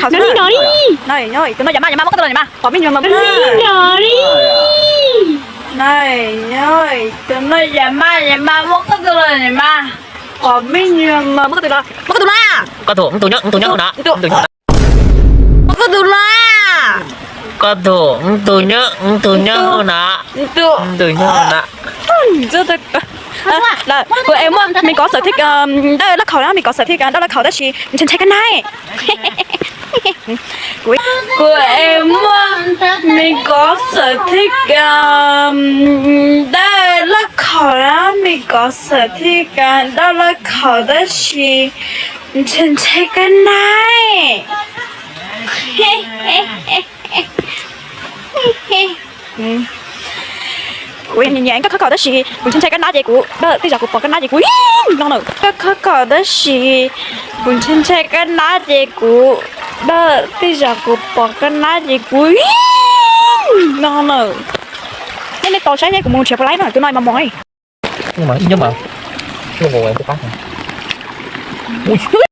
Nyob li no li. Tus no yam maj yam maj muab koj tus los yam maj, qhov me nyuam mas li no li. Tus no yam maj yam maj muab koj tus los yam maj, qhov me nyuam mas muab koj tus los, muab koj tus los. Koj tus, tus nyob, tus nyob na. Muab koj tus los. Koj tus, tus nyob, tus nyob na. Tus nyob na. Kuv es muaj me kov xawm thib dawb lab khaum na, me kov xawm thib dawb lab khaum tab sis ntshai ntshai kab nab. Kuv es muaj me kov xawm thib dawb lab khaum na, me kov xawm thib dawb lab khaum tab sis ntshai ntshai kab nab. Kuv nyiam nyiam koj khawb khaum tab sis kuv ntshai ntshai kab nab ces kuv dawb, tej zaum kuv pom kab nab ces kuv no na. Koj khawb khaum tab sis kuv ntshai ntshai kab nab ces kuv dawb, tej zaum kuv pom kab nab ces kuv no na. Nej, nej tos saib seb kuv mus nrhiav puas laib no, tus no mas mos.